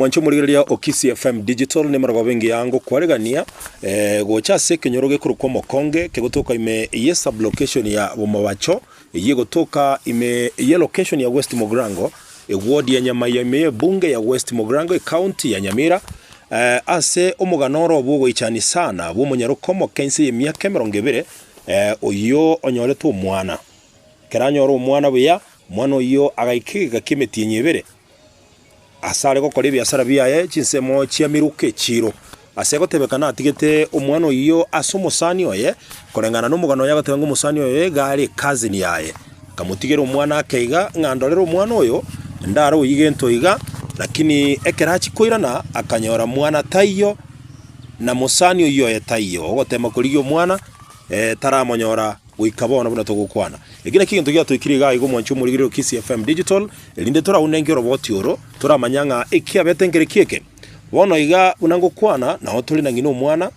Omwanche omorigereria o Kisii FM Digital nemarogobio engiya ngokwaregania eh, gocha ase ekenyoro gekorokwa Omokonge kegotoka ime ye sublocation ya Bomabacho eyio egotoka ime ye location ya West Mugirango eward ya Nyamaiya ime y'ebunge ya West Mugirango ecounty ya Nyamira eh, ase omogano oro bw'ogoichani sana bw'omonyaroka omoke inse y'emiaka emerongo ebere eh, oyio onyorete omwana. Ekero anyore omwana buya, omwana oyio agaika egeka ki'emetienyi ebere. Asare gokora ebiasara biaye chinsemo chia miruka echiiro. Ase gotebekana atigete omwana oyio ase omosani oye, koreng'ana nomogano oye agoteba ng'a omosani oye iga are ecousin yaye. Akamotigera omwana ake iga ng'a ndorere omwana oyo, ndare oyio gento iga, lakini ekero achia koirana akanyora mwana taiyo, na mosani oyio oye taiyo. Ogotema korigia omwana taramonyora. Goika bono buna togokwana. Eki nakio egento giatoikire iga aiga omwanchi omorigereria o Kisii FM Digital, erinde toraunenke oroboti oro, toramanya ng'a ekiabete nkereki eke. Bono iga buna ngokwana, nao tore na ng'ina omwana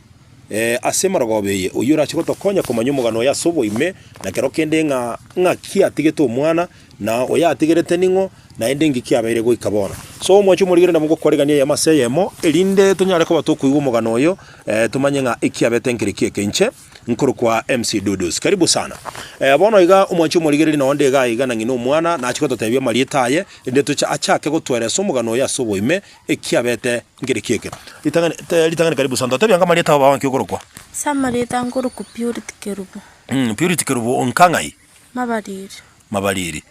eh, ase emarogoba eye, oyio orache gotokonya komanya omogano oye ase oboime, na kero kende ng'a ng'aki atigete omwana, na oyatigerete ning'o, naende inki kiabeire goika bono. So omwanchi omorigereria nabo ngokwaregania eyemo ase eyemo, erinde tonyare koba tokoigwa omogano oyo, eh, tomanye ng'a ekiabete nkereki eke. Inche. Nkorokwa MC Dudus. Karibu sana. Eh, bono iga omwanchi omorigereria nonde iga iga na ng'ina omwana nache gototebia amarieta aye erinde toche achake gotweresa omogano oye ase oboime ekiabete nkereki eke. Ritang'ani te ritang'ani karibu sana totebia anga amarieta ao baba nki okorokwa? Ase amarieta nkorokwa Purity Kerubo. Mm, Purity Kerubo onka ng'ai? Mabariri. Mabariri.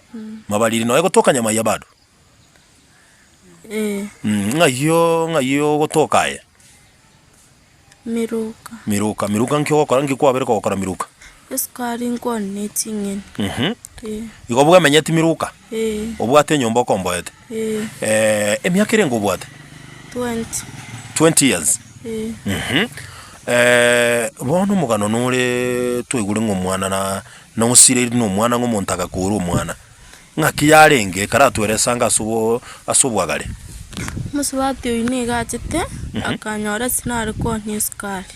Mabariri noe gotoka Nyamaiya bado? Ee. Mm, ng'ai ng'ai ogotoka aye? Miruka. Miruka, miruka nki ogokora nki kwabeire kogokora miruka? Esukari nkwane ne ching'eni. Mhm. Ee. Igo bwemenyeti miruka? Ee. Obwate enyomba okomboete? Ee. Emiaka erenge obwate? 20. 20 years? Ee. Mhm. Bono omogano nore twaigure ng'a omwana na nosireri na omwana ng'a omonto agakora omwana. Ng'aki yarenge ekaratweresa anga ase obo ase obwagare? Omosubati oyio nigo achete, akanyora ase nare koonia esukari.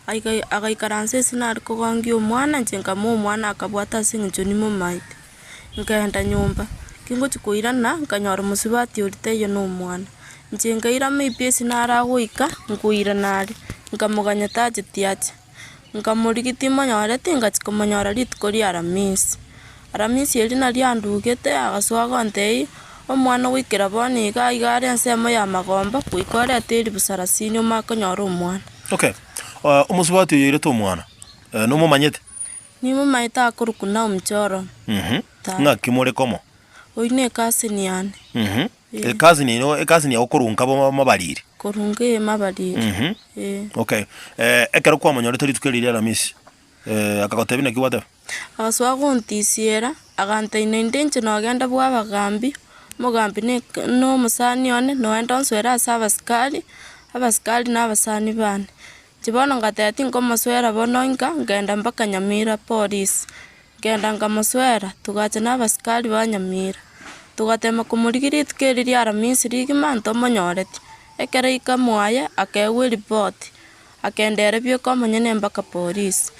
Aika agaikaransa ase nare kogongia omwana, inche nkamoa omwana akabwata ase eng'encho nimomaete. Nkaenda nyomba, kingochia koirana, nkanyora omosubati oria taiyo na omwana. Inche nkaira maybe ase nare agoika, nkoirana are, nkamoganya tacheti ache. Nkamorigia timonyoreti, ngachia komonyora rituko ria Aramisi. Aramisi erio nario andugete, agasoa gontebia, Omwana goikera bono iga iga are ensemo y'amagomba, goika orete elifu sarasini omanye konyora omwana. Okay, omosubati oyo oirete omwana, nomomanyete? Nimomanyete akorokwa Naomi Choromo. Ng'aki more komo? Oyio ne cousin yane. Ecousin ino ecousin yago korwa nka bo mabariri? Korwa nka ee mabariri, ee. Okay, ekero kwamonyorete rituko erio ria Aramisi, akagotebia naki gwateba? Agasoa gontisiera, agantebia naende inche nogenda bwa abagambi, omogambi ne na omosani one, nogenda onsoere ase abasikari, abasikari na abasani bane. Inche bono ngateba tinkomosoera bono inka, nkagenda mpaka Nyamira polisi, nkagenda nkamosoera, togacha na abasikari ba Nyamira, togatema komorigia rituko erio ria aramisi rigima ntomonyoreti. Ekero aika mwaye, akaegwa eripoti, akenda ere bweka omonyene mpaka polisi.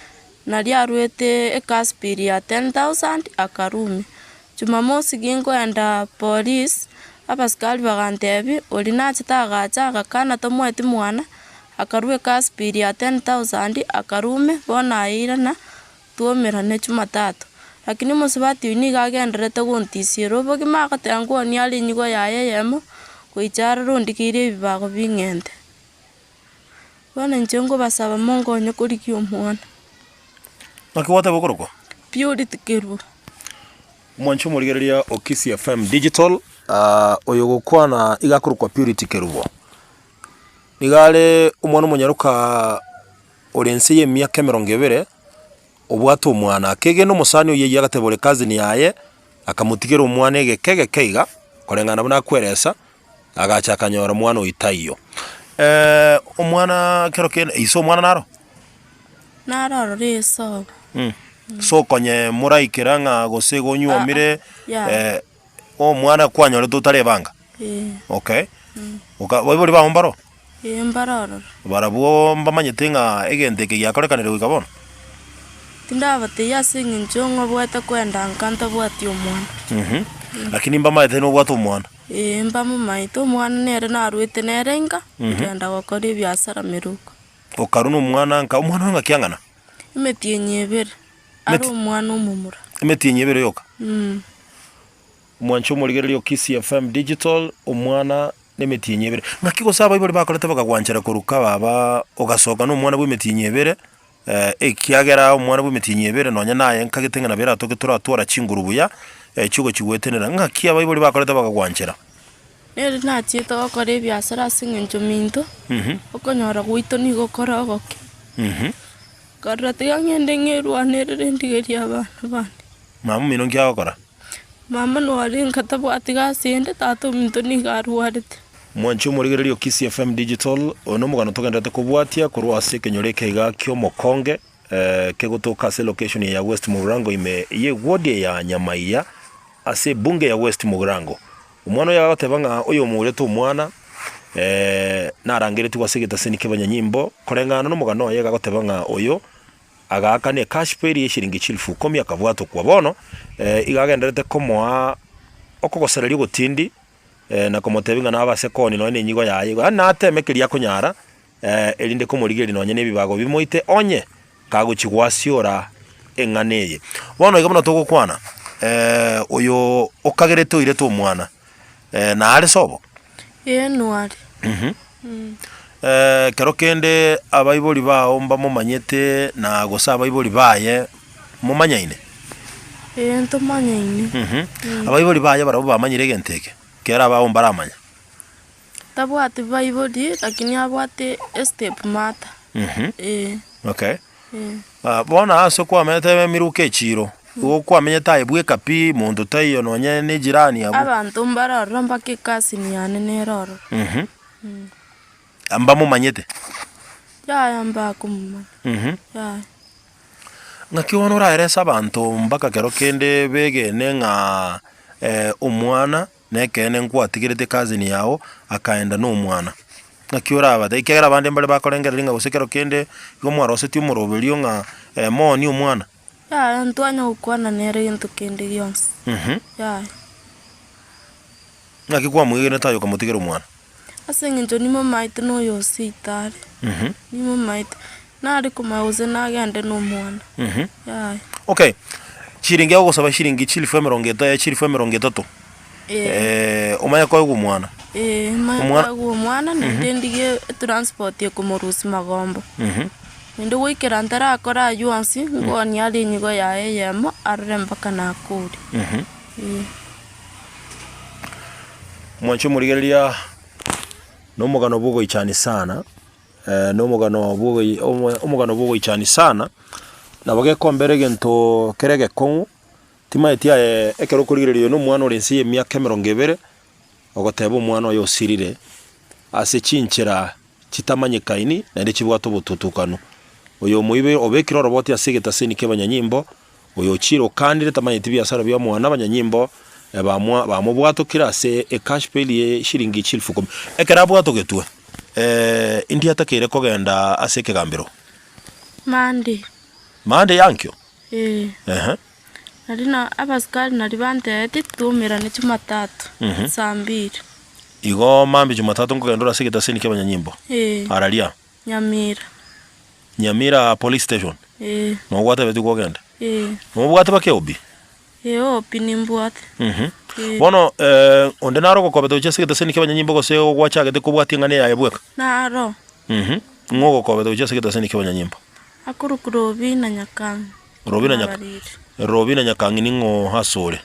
Nario aruete ecasbill ya 10,000 akarumia. Jumamosi ginkoenda police, abasikari bagantebia, oria nachete agacha agakana tomoeti mwana, akarua ecasbill ya 10,000 akarumia, bono ayeirana twaumerane jumatatu. Lakini omosubati oyio nigo agendererete gontisiera obogima agoteba nkwanie are enyigo yaye eyemo, goicha aroro ondigeire ebibago bing'ente. Bono inche nkobasaba monkonye korigia omwana. Naki gwateba okorokwa? Purity Kerubo. Omwanchi omorigereria o Kisii FM Digital, oyo ogokwana iga akorokwa Purity Kerubo. Nigo are omwana omonyaroka ore inse ya emiaka emerongo ebere, obwate omwana. Akegena omosani oyio eyio agateba ore cousin yaye, akamotigera omwana egeka egeke iga, koreng'ana buna akweresa. Agacha akanyora omwana oyio taiyo. Omwana kero kende ise omwana naro? Naro ororo esobo. So konye moraikera ng'a gose igo onyuomire Ah, yeah. omwana kwanyorete otarebanga? Eh, Okay. Oka baibori bao mbaro? eh, mbaro ororo. Barabwo mbamanyete ng'a egento eke giakorekanire goika bono? Tindabatebia ase eng'encho ng'obwate kwenda nka ntabwati omwana. Lakini mbamaete nobwate omwana? Ee, mbamomaete, omwana nere narwete nere inka, nkagenda gokora ebiasara Miruka. Okarwa na omwana nka, omwana oyo ng'aki ang'ana? Emetienyi ebere, are omwana omomura. Emetienyi ebere yoka? Mwanche omorigereria o Kisii FM Digital, omwana nemetienyi ebere. Ng'aki gose abaibori bakorete bakagwanchera koruka baba ogasoka na omwana bwa emetienyi ebere, ekiagera omwana bwa emetienyi ebere nonye naye nkagete ng'a nabo eratoke toratwara chinguru buya, chiogochi goetenera. Ng'aki abaibori bakorete bakagwanchera? Nere nachiete gokora ebiasara ase eng'encho minto, okonyora gwaito nigo kore ogoke. Nkarora tiga ng'ende ng'erwanerere ndigerie abana bane. Mama omino nki agokora? Mama nwarenge tabwati gasi ende, tata ominto nigo arwarete. Mwanche omorigereria o Kisii FM Digital, oyo nomogano togendererete kobwatia korwa ase ekenyoro eke iga ki'omokonge kegotoka ase elocation ya West Mugirango ime y'eward ya Nyamaiya ase ebunge ya West Mugirango. Omwana oyo agoteba ng'a oyomourete omwana narangeretigwe ase egetaseni ki'abanyanyimbo koreng'ana nomogano oye iga agoteba ng'a oyo Agaakana ekashipo eria y'eshiringi chilifu ikomi akabwatokwa. Bono igo agendererete komoa okogosereria ogotindi na komotebia ng'a nabe ase koni nonya nenyigo yaye igo, yaani nateme keria akonyara erinde komorigereria nonya na ebibago bimoite onye kagochia gwasiora eng'ana eye. Bono iga buna togokwana oyo okagerete oirete omwana nare sobo? Ee nware. Ekero kende abaibori bao mbamomanyete na gose abaibori baye momanyaine? Ee ntomanyaine. Abaibori baye barabwo bamanyire egento eke, kera abao mbaramanya? Tabwati baibori lakini abwate estep mother, ee. Okay. Bono ase kwamenyete emiruka echiro, igo kwamenyete aye bweka pi, monto taiyo nonye na ejirani abwo. Abanto mbare ororo mpaka ecousin yane nere ororo. Mbamomanyete? Yaya mbakomomanya, yaya. Ng'aki bono oraerese abanto mpaka kero kende begene ng'a omwana Nekeene nkwatigerete cousin yao akaenda nomwana. Naki orabate? Ekiagera abande mbare bakorengereria ng'a gose kero kende igo mwarosetie omoroberio ng'a moonie omwana. Yaya ntwanya gokwana nere gento kende gionsi. Yaya. Naki kwamwegenete aye okamotigera omwana? Ase eng'encho nimomaete noyo oseito are, nimomaete, nare komanya gose nagende nomwana. Yaya. Okay, chiringi agogosaba chiringi chilifu emerongo eta chilifu emerongo etato, Ee. omanye koegwa omwana. Ee, manye Omwana- koegwa omwana naende ndigie etransport ekomorusia magombo. Naende goikera ntarakora aywo onsi, ngonia are enyigo yaye eyemo arore mpaka nakure. Ee. Mwanche omorigereria nomogano bw'ogoichani sana, nomogano bw'ogoi omogano bw'ogoichani sana, nabo gekombera egento kere egekong'u, timaeti aye ekero okorigereria oyo na omwana ore inse ya emiaka emerongo ebere, ogoteba omwana oye osirire ase chinchera chitamanyekaini naende chibwate obotutukanu. Oyo omoibe obekire oroboti ase egetaseni ki'abanyanyimbo, oyo ochire okanire tamanyeti biasara bia omwana abanyanyimbo bamwa bamobwatokire ase ecash bail ye shilingi chilifu ikomi. Ekero abwatogetwe indi atakeire kogenda ase ekegambero? Monday. Monday ankio? Ee. Ehe. Nari na abasikari nari bantebetie twaumerane Jumatatu, saa mbiri. Igo mambia Jumatatu nkogenda ore ase egetaseni ki'abanyanyimbo? Ee. Araria? Nyamira. Nyamira police station? Ee. Nogwatebetie kogenda? Ee. Nobwate bake OB? Ee OB nimbwate. Ee. Bono onde naro ogokobete gochia ase egetaseni ki'abanyanyimbo gose gwachagete kobwatia eng'ana yaye bweka? Naro. Ng'o ogokobete gochia ase egetaseni ki'abanyanyimbo? Akorokwa Robina Nyakang'u. Robina Nyak- Nabariri. Robina Nyakang'u ning'o asore?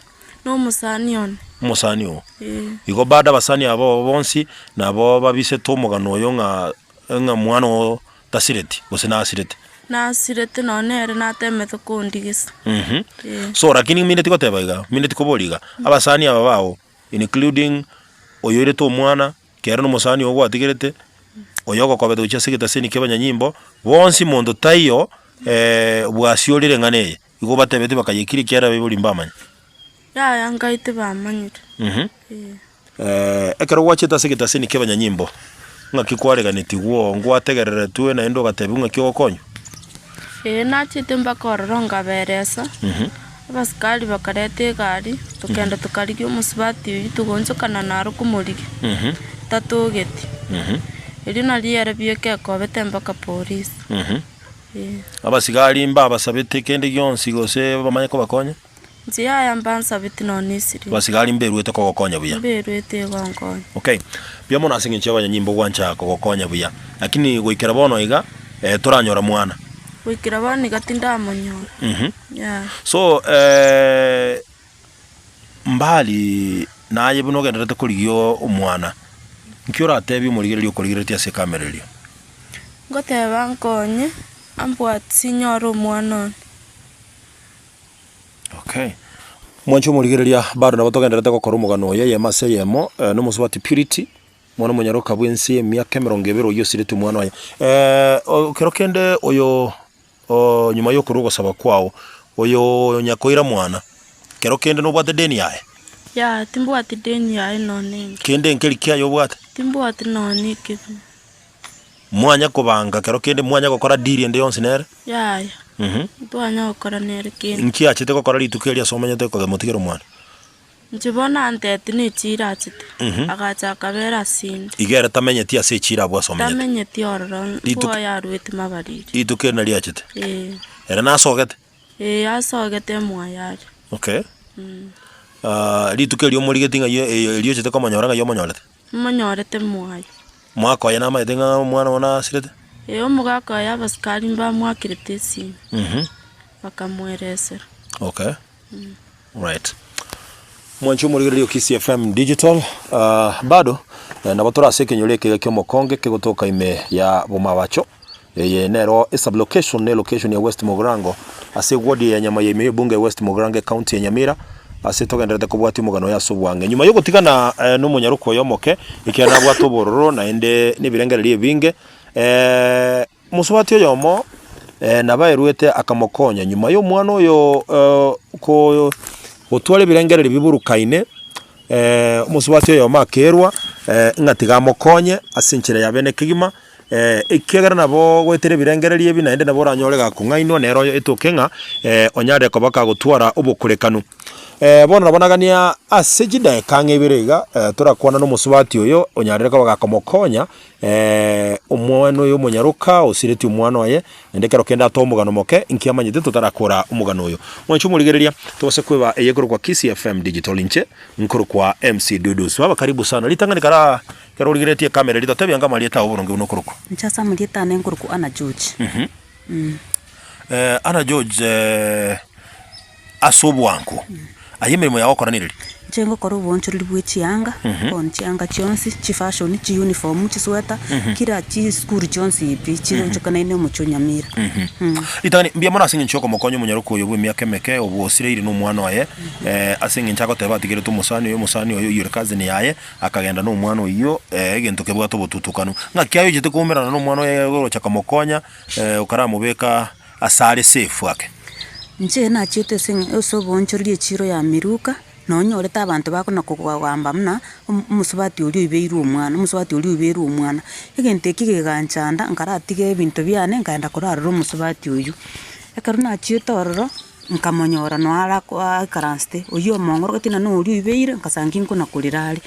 Nomosani one. Omosani oo. Ee. Igo bado abasani aba bonsi nabo babisete omogano oyo ng'a ng'a mwana oo tasireti gose nasirete. Nasirete nonya nere natemete kondigisa. Ee. So lakini mineti goteba iga, mineti koboria iga, abasani aba bao including oyoirete omwana, Kere nomosani oo gwatigerete, oyo ogokobeta gochia ase egetaseni ki'abanyanyimbo, bonsi monto taiyo bwasiorire eng'ana eye. Igo obatebetie bakayekira ekiagera abaibori mbamanye. Yaya nkai tibamanyire. Ee. Ekero gwachete ase egetaseni ki'abanyanyimbo, ng'aki kwareganetigwe oo, ngwategereretwe naende ogatebiwa ng'aki ogokonywa? Ee nachete mpaka ororo nkaberesa. Abasikari bakareta egari, tokagenda tokarigia omosubati oyio togaonchokana naro komorigia, tatogeti. Erio nario ere bieka ekobete mpaka polisi. Ee. Abasigari mbabasabete kende gionsi gose bamanye kobakonya? Inche yaya mbansabeti nonya ne esiringi. Abasigari mberuete kogokonya buya? Mberuete gonkonya. Okay, mbuya mono ase eng'encho y'abanyanyimbo gwancha kogokonya buya, lakini goikera bono iga, toranyora mwana. Goikera bono iga tindamonyora. Yaya. So mbali naye buna ogendererete korigia omwana, nki oratebie omorigereria okorigereretie ase ekamera eria? Ngoteba nkonye, ambwati nyore omwana one. Okay. Mwanche omorigereria bado nabo togendererete gokora omogano oyo eyemo ase eyemo, na omosubati Purity, Omwana omonyaroka bw'ense y'emiaka emerongo ebere oyio osiretie omwana oye. Ekero kende oyo nyuma y'okorwa ogosaba kwao, oyo nyakoira mwana, kero kende nobwate deni yaye? Yaya, timbwati deni yaye nonya enke. Kende nkeri kiaye obwate? Timbwati nonya ekebi. Mwanya kobanga kero kende mwanya gokora deal ende yonsi nere? Yaya, ntwanya gokora nere kende. Nki achete gokora rituko erio ase omanyete komotigera omwana? Inche bono anteti nechiira achete, agacha akabera ase inde. Iga ere tamenyeti ase echiira abwo ase omenyete. Tamenyeti ororo, Rituko- bwoye aruete mabariri. Rituko eri nario achete. Ee, Ere nasogete. ee, asogete mwaye aria. Okay. Ah, rituko erio omorigeti ng'ai e- erio ochete komonyora ng'ai omonyorete? Omonyorete mwaye. Omogaka oye namaete ng'a omwana one asirete? Ee, omogaka oye abasikari mbamwakerete esimi, bakamoeresera. Okay. Right. Mwanche omorigereria o Kisii FM Digital, ah, bado eh, nabo tore ase ekenyoro eke kia omokonge kegotoka ime ya Bomabacho. Eye nero esublocation ne location ya West Mugirango ase eward ya Nyamaya ime y'ebunge ya West Mugirango ecounty ya Nyamira ase togendererete kobwatia omogano oyo ase obwange. Nyuma yogotigana eh, nomonyarokwa oyo omoke ekiagera nabwate obororo naende nebirengererio ebinge eh, Mosubati oyomo nabaeruete akamokonya nyuma y'omwana oyo gotwara ebirengererio biburukaine, omosubati oyomo akerwa ng'a tiga amokonye ase enchera ya bene kegima, ekiagera nabo goetera ebirengererio ebi naende nabo oranyore gakong'ainwa nere oyo etoke ng'a onyarire koba kagotwara obokorekanu. Bono nabo nagania ase chidaeka ang'e ibere iga, torakwana na omosubati oyo onyarire koba gakomokonya Omwana oyo omonyaroka osiretie omwana oye, naende ekero kende atoe omogano moke, inki amanyete totarakora omogano oyo. Mwanche omorigereria, tobase kweba eye ekorokwa Kisii FM Digital inche nkorokwa MC Dudus. Baba karibu sana, ritang'ani kara ekero origereretie ekamera eria totebie anga amarieta ao boronge buna okorokwa. Inche ase amarieta ane nkorokwa Anna George. Anna George ase obwango, aye emeremo yao ogokora nereri? Inche ngokora oboonchoreri bwe chianga, bono chianga chionsi, chifashion, chiuniform, chisweta, kira chisukuru chionsi pi chirochokanaine omochie o Nyamira. Ritang'ani, mbuya mono ase eng'encho yokomokonya omonyaroka oyo bw'emiaka emeke, obwo osireire nomwana oye, ase eng'encho agoteba atigerete omosani oye, omosani oye oyio ore cousin yaye, akagenda nomwana oyio, egento kebwate obotutukanu. Ng'aki aye ochete koumerana nomwana oye ogocha komokonya, okaramobeka asare safe ake. Inche nachiete ase eng'e ase oboonchoreria echiro ya Miruka, nonyorete abanto bakona kogamba buna, omosubati oria oibeirwe omwana, omosubati oria oibeirwe omwana. Egento ekio geganchanda, nkaratiga ebinto biane, nkaenda korarora omosubati oyio. Ekero nachiete ororo, nkamonyora noe are ako aikaransete, oyio omong'orogeti ng'a noria oibeire, nkasangi nkona korera are.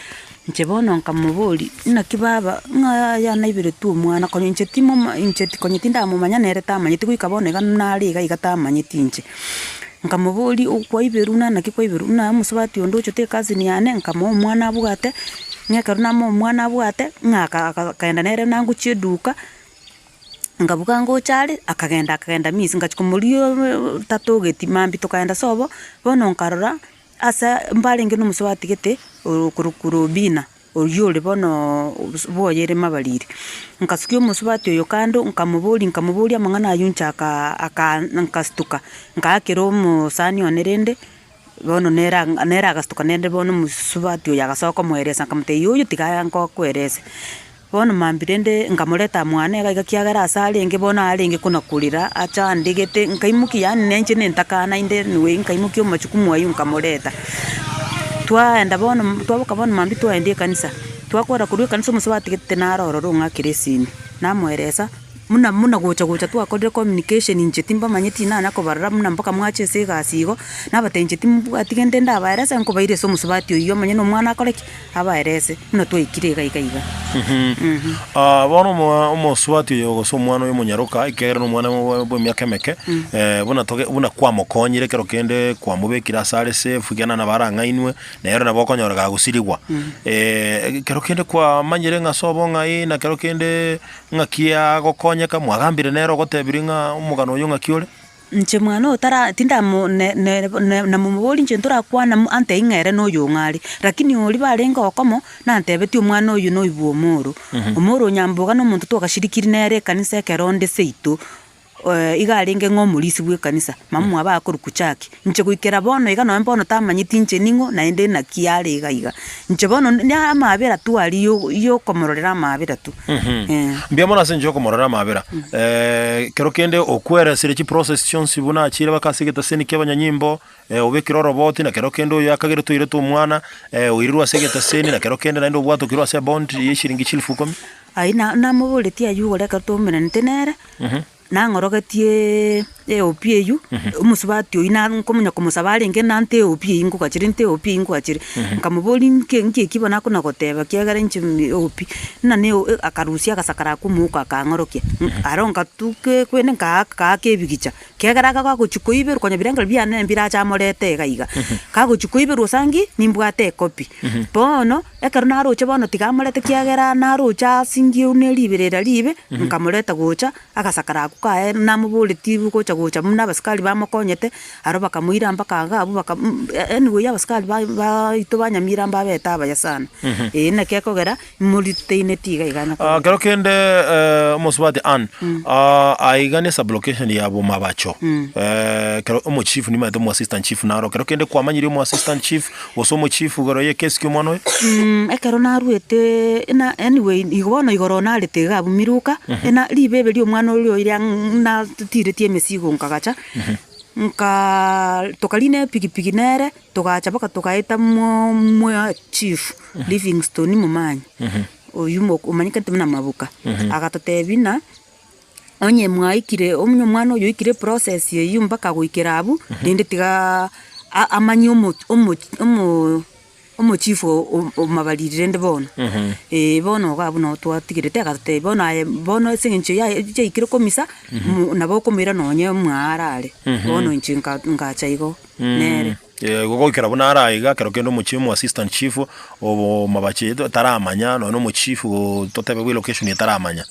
Inche bono nkamoboria, naki baba, ng'a yaya naiberetwe omwana, konya inche timoma inche konya tindamomanya nere tamanyeti goika bono iga nare iga iga tamanyeti inche. Nkamoboria okwaiberwa buna naki kwaiberwa, buna omosubati onde ochete ecousin yane, nkamoa omwana abwate, ng'a ekero namoa omwana abwate, ng'a aka akaenda nere nangochia eduka. Nkabuga ngocha are, akagenda akagenda misi, ngachia komoria tatogeti mambia tokaenda sobo, bono nkarora. Ase mbarenge nomosubati gete okorokwa Robina, oyio ore bono bwoyere mabariri. Nkasukia omosubati oyo kando, nkamoboria nkamoboria amang'ana aywo inche aka aka nkastuka, nkaakera omosani one rende, bono nere nere agastuka nere bono omosubati oyo agasoa komoeresa nkamotebia oyo tiga nkokoerese. Bono mambia rende nkamoreta mwane iga iga ekiagera ase arenge bono arenge konakurera achandegete, nkaimokia yaani na inche nentakana inde anyway nkaimokia omochukumu aywo nkamoreta. Twaenda bono twaboka bono mambia twaenda ekanisa, twakora korwa ekanisa omosubati gete naro ororo ong'akere esimi, namoeresa. Buna buna gocha gocha twakorire communication inche timbamanyeti nanya kobarora buna mpaka mwacha ase egasi igo, nabatebia inche timbwati gende ndabaerese nkobaira ase omosubati oyio omonyene omwana akore ki? Abaerese, buna twaikire iga iga iga. Ah, bono omo- omosubati oyo gose omwana oyo omonyaroka ekiagera na omwana bwa bwa emiaka emeke, buna toge buna kwamokonyire ekero kende kwamobekire ase are safe ekiagera nabo arang'ainwe, nere nabo okonyora gagosirigwa. Ekero kende kwamanyire ng'a ase obong'ai na kero kende ng'aki agokonyeka mwagambire nere ogotebirie ng'a omogano oyo ng'aki ore? Inche mwana oyo tara tindamo ne- ne ne namoboria inche ntorakwana mo antebie ng'a ere noyong'o are, lakini oria barenge okomo, nantebetie omwana oyio noibwe omoro. Omoro o Nyamboga na omonto twagashirikiri nere ekanisa ekero onde seito, iga arenge ng'a omorisia bwa ekanisa, mama omwabo akorokwa Jackie. Inche goikera bono iga nonye bono tamanyeti inche ning'o naende naki are iga iga. Inche bono na amabera tu aria yo yokomororera amabera tu, eh. Mbuya mono ase enchera yokomororera amabera. Ekero kende okweresire chiprocess chionsi buna achire mpaka ase egetaseni kia abanyanyimbo, obekire oroboti na kero kende oyo akagerete oirete omwana, oirirwe ase egetaseni na kero kende naende obwatokirwe ase ebond ya eshiringi chilifu ikomi. Ayio na namoboretie aywo igoro ekero twaumeranete nere. Nang'orogetie eopi eyio, omosubati oyio na nkomonya komosaba arenge nante eopi eyio nkogachere nte eopi eyio nkogachere. Nkamoboria nki nki eki bono akona goteba ekiagera inche eopi, buna na eo akarusia agasakara akwo omouko akang'orokia, aro nkatuka kwende nkaaka nkaaka ebigicha, ekiagera kagochia koiberwa konya birengero biane mbirache amorete iga iga. Kagochia koiberwa ase angi, nimbwate ecopy. Bono. Ekero naroche bono tiga amorete ekiagera naroche asingiwe ne riberera ribe, nkamoreta gocha, agasakara akwo kaye namoboretie gocha gocha buna abasikari bamokonyete, aro bakamoira mpaka iga abwo baka anyway abasikari ba baito ba Nyamira mbabete abaya sana. Eeh naki ekogera, moriteine iga iga Ah, kero kende omosubati Ann, aiga ne sublocation ya Bomabacho, kero omochief nimanyete omo assistant chief naro, kero kende kwamanyire omo assistant chief Gose omochifu igoro y'ekesi ki'omwana oyo. Ekero naruete na anyway igo bono igoro narete iga abwo miruka, ena ribebe ria omwana oria oria natiretie emesigo nkagacha, nkaa tokarina epikipiki nere, togacha mpaka togaeta mwa mwa chief Livingstone Momanyi, oywo mo omanyekete buna Mabuka, agatotebia buna. Onye mwaikire onye omwana oyo oikire eprocess eywo mpaka goikera abwo, rende tiga amanye omo omo omo omochifu o- omobariri rende bono. Eh bono iga abwo nabo twatigerete agatotebia bono aye bono ase eng'encho yaye chiaikire komisa, mo nabo okomoira nonye mwaaro are, bono inche nka nkacha igo nere. Igo goikera buna are aiga, ekero kende omochie omo assistant chief, omobachi taramanya, nonye na omochifu totebe bwa elocation eye taramanya.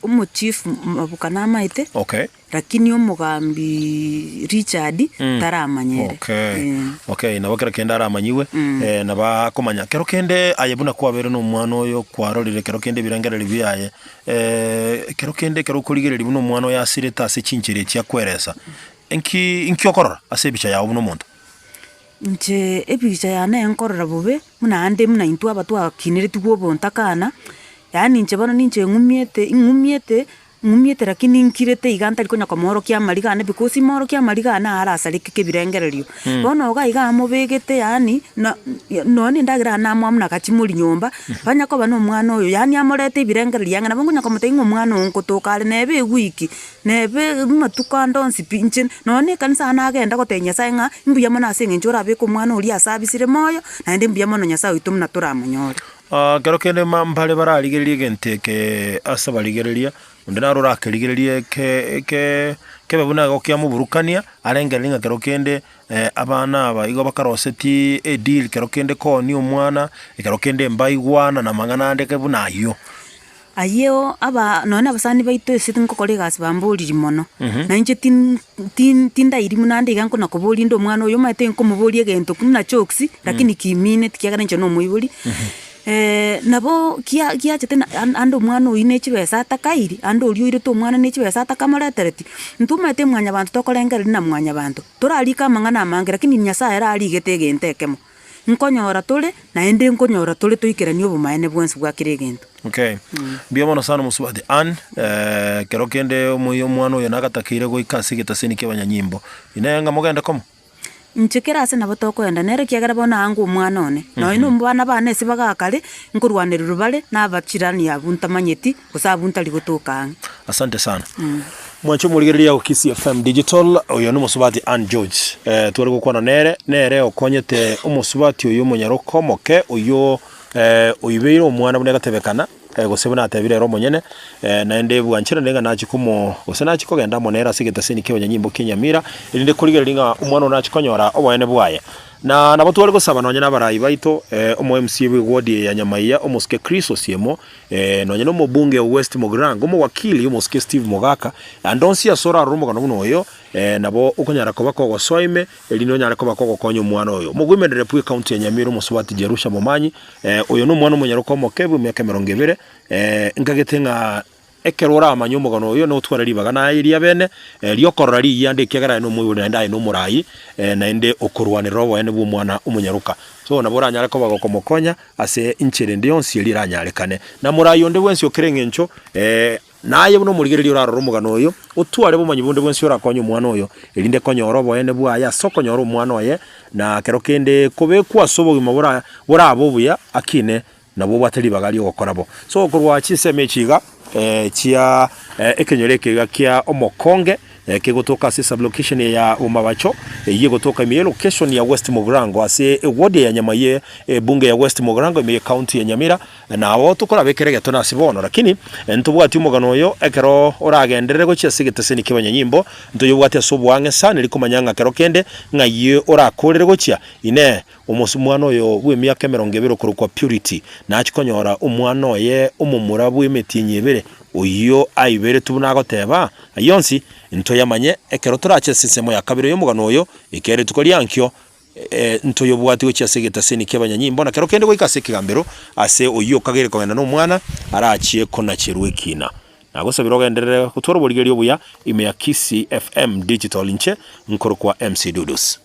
Omochief Mabuka namaete, Okay. lakini omogambi Richard taramanya ere. Okay. Eh. Okay, nabo kero kende aramanyigwe, eh, nabo akomanya. Kero kende aye buna kwabeire na omwana oyo kwarorire kero kende ebirengererio biaye, kero kende ekero okorigereria buna omwana oyo asirete ase chinchera echi akweresa, inki inki okorora ase ebicha yago buna omonto? Inche ebicha yane nkorora bobe, buna ande buna intwe aba twakineretigwe obontakana, yaani inche bono ninche ng'umiete ng'umiete ng'umiete lakini nkirete iga ntari konya komoorokia amariga ane because moorokia amariga ane arasareke kebirengererio. Bono iga iga amobegete yaani na nonye na endagera namoa buna gachimori nyomba, banya koba na omwana oyo yaani amorete ebirengererio ang'e nabo nkonya komotebia ng'a omwana oyo nkotoka are neba ewiki. Nebe amatuko ande onsi pi, inche nonya na ekanisa aa nagenda gotebia Nyasaye ng'a mbuya mono ase eng'encho orabeke omwana oria ase abisire moyo, naende mbuya mono Nyasaye oito buna toramonyore. Ekero kende ma mbare bararigererie egento eke ase abarigereria, onde naro orakerigererie eke eke kebe buna gokiamoburukania, arengererie ng'a kero kende abana aba igo bakaroseti edeal kero kende koonia omwana, ekero kende mbaigwana na amang'ana ande buna aywo. Ayio aba nonya na abasani baito ase ngokora egasi bamboriri mono, na inche tin tin tindairi buna ande iga nkona koboria inde omwana oyo omanyete nkomoboria egento buna jokes, lakini kimineti ekiagera inche na omoibori, nabo kia giachete na an ande omwana oyio ne chibesa atakairi, ande oria oirete omwana ne chibesa atakamoretereti, intwe omanyete mwanyabanto tokorengereria na mwanyabanto, torarike amang'ana amange lakini nyasaye ere arigete egento ekemo. Nkonyora tore, naende nkonyora tore toikeranie obomaene bwonsi bwa kera egento. Okay. Mbuya mono sana omosubati Ann, ekero kende omoyio omwana oyo nagatakeire goika ase egetaseni kia abanyanyimbo. Inee ng'a mogende komo? Inche kera ase nabo tokoenda nere ekiagera bono anga omwana one, nonye na omwana bane ase bagakare, nkorwanererwa bare na abachirani abwo ntamanyeti, gose abwo ntari gotoka ang'e. Asante sana. Mwanche omorigereria o Kisii FM Digital, oyo nomosubati Ann George. Eh, tware gokwana nere, nere okonyete omosubati oyo omonyaroka omoke oyio eh, oibeire omwana buna egatebekana eh, gose buna atebire ere omonyene eh, naende bwancherane ng'a nachie komo gose nachie kogenda amo nere ase egetaseni kia abanyanyimbo kia Nyamira, erinde korigereria ng'a omwana oyo nachie konyora oboene bwaye. Na nabo tware gosaba nonye na abarai baito, eh, omo MCA bwe ward eye ya Nyamaiya, omosike Chris Osiemo, eh, nonye na omobunge o West Mugirango, omowakili omosike Steve Mogaka, ande onsi ase orarore omogano buna oyo, eh, nabo okonyara koba kogosoa ime, erinde onyare koba kogokonya omwana oyo. Omogoimenere bwe county ya Nyamira omosubati Jerusha Momanyi, eh, oyo nomwana omonyaroka omoke bw'emiaka emerongo ebere, eh, nkagete ng'a Ekero oramanye omogano oyo, notware ribaga naye riabene, riokorora rigiya ande ekiagera aye nomoibori naende aye nomoraai, naende okorwanerera oboene bw'omwana omonyaroka. So nabo oranyare koba gokomokonya ase inchera ende yonsi eria eranyarekane. Na moraai onde bwensi okere eng'encho, naye buna omorigereria orarore omogano oyo, otware obomanyi bonde bwensi orakonye omwana oyo, erinde konyora oboene bwaye ase okonyora omwana oye, na kero kende kobekwa ase obogima bora borabe obuya akine Nabwo obwate ribaga ri'ogokora bo. So korwa chinsemo echi iga chia ekenyoro eke iga kia omokonge kegotoka ase sublocation ya Bomabacho, eyio egotoka ime ye location ya West Mugirango ase eward ya Nyamaiye ebunge ya West Mugirango ime ye county ya Nyamira, nabo tokorabekera egetone ase bono lakini ntobwati omogano oyo ekero oragenderere gochia ase egeteseni kia abanyanyimbo ntoyobwati ase oboang'e sana eri komanya ng'a kero kende ng'ai orakorere gochia. Inee! Omwana oyo bw'emiaka emerongo ebere okorokwa Purity nachie konyora omwana oye omomura bw'emetienyi ebere, oyio aiberetwe buna agoteba, Ayio onsi ntoyamanye ekero torache ase ensemo ya kabere y'omogano oyo, ekiagera rituko riankio ntoyobwati gochia ase egetaseni ki'abanyanyimbo, na kero kende goika ase ekegambero ase oyio okageire kogenda nomwana arachie konacherwa ekina. Nagosabire ogenderere gotwara oborigereria obuya ime ya Kisii FM Digital inche nkorokwa MC Dudus.